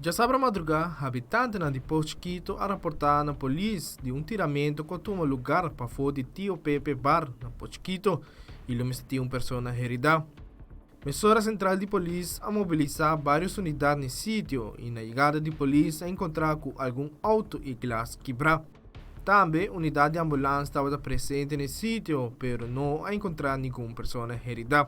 Djasabra madrugá, habitantenan di Pos Chikito a raportá na polis di un tiramento ku a tuma lugar pafó di Tio Pepe Bar na Pos Chikito i lo mester tin un persona heridá. Mesora sentral di polis a mobilisá vários unidat n'e sitio i na yegada di polis a enkontrá ku algun outo i glas kibrá. Tambe unidat di ambulans tabata presente n'e sitio pero no a enkontrá ningun persona heridá.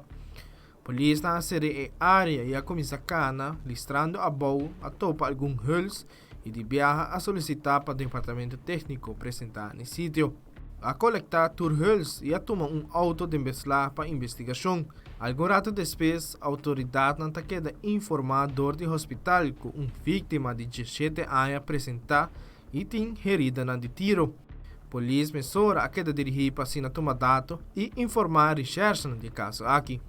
Polisnan a sera e área i a kuminsá kana listrando abou a topa algun huls i di biaha a solisitá pa departamento tékniko presentá n'e sitio. A kolektá tur huls i a tuma un outo den beslag pa investigashon. Algun ratu despues, outoridatnan ta keda informá dor di hospital ku un víktima di diesshete aña presentá i tin heridanan di tiro. Polis mesora a keda dirigí pa asina tuma dato i informá rishèrsnan di e kaso aki.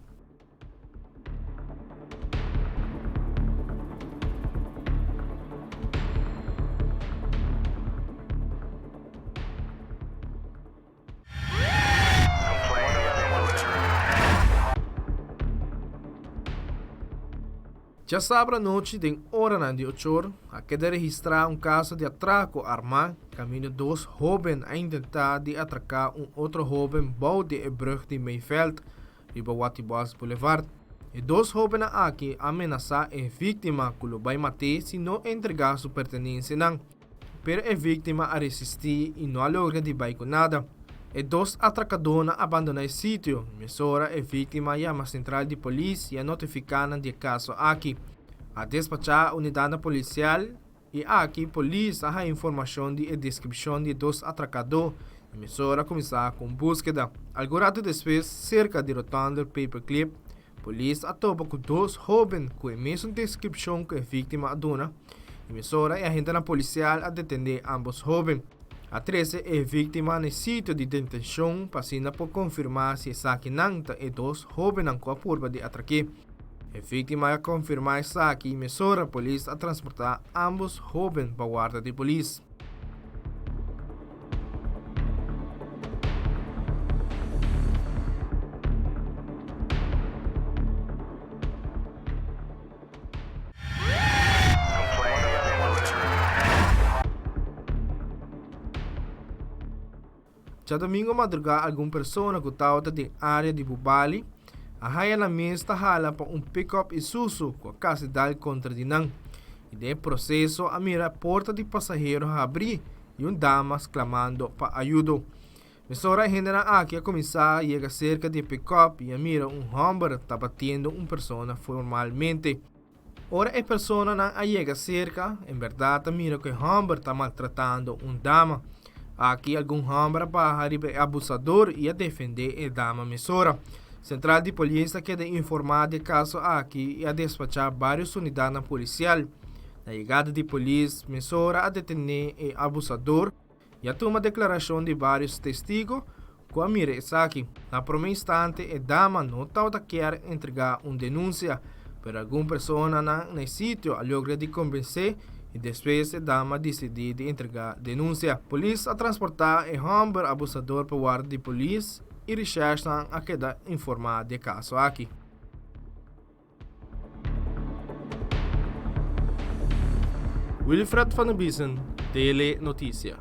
Djasabra anochi den oranan di ochor a keda registrá un kaso di atrako armá kaminda dos hóben a intentá di atraká un otro hóben bou di e brùg di Mayveld riba Watibos Boulevard. E dos hóbennan aki a menasá e víktima ku lo bai mat'é si no entregá su pertenensianan. Pero e víktima a resistí i no a logra di bai ku nada. E dos atrakadónan a bandoná e sitio. Mesora e víktima a yama sentral di polis i a notifiká nan di e kaso aki. A despachá unidatnan polisial I aki polis a haña informashon di e deskripshon di e dos atrakadó i mesora a kuminsá ku un búskeda. Algun ratu despues, serka di rotònder Paperclip, polis a topa ku dos hóben ku e mesun deskripshon ku e víktima a duna i mesora e agentenan polisial a detendé ámbos hóben. A trese e víktima na e sitio di detenshon pa asina por konfirmá si esakinan ta e dos hóbennan ku a purba di atrak'é. E víktima a konfirmá esaki i mesora polis a transportá ámbos hóben pa warda di polis. Djadomingo madrugá algun persona ku tabata den área di Bubali a haña nan mes ta hala pa un pickup Isuzu ku a kasi dal kontra di nan. I den e proseso a mira porta di pasahero habrí i un dama sklamando pa ayudo. Mesora e hendenan aki a kuminsá yega serka di e pickup i a mira un hòmber ta batiendo un persona formalmente. Ora e personanan a yega serka, en bèrdat a mira ku e hòmber ta maltratando un dama. Aki algun hòmber a baha riba e abusador i a defendé e dama mesora. Sentral di polis a keda informá di e kaso aki i a despachá vários unidatnan polisial. Na yegada di polis, mesora a detené e abusador. I a tuma deklarashon di vários testigo ku a mira esaki. Na promé instante e dama no tabata kier entregá un denunsia, pero algun personanan na e sitio a logra di kombens'é i despues e dama a disidí di entregá denunsia. Polis a transportá e hòmber abusador pa warda di polis i reshèrsnan a keda informá di e kaso aki. Wilfred van der Biesen, Tele Noticia.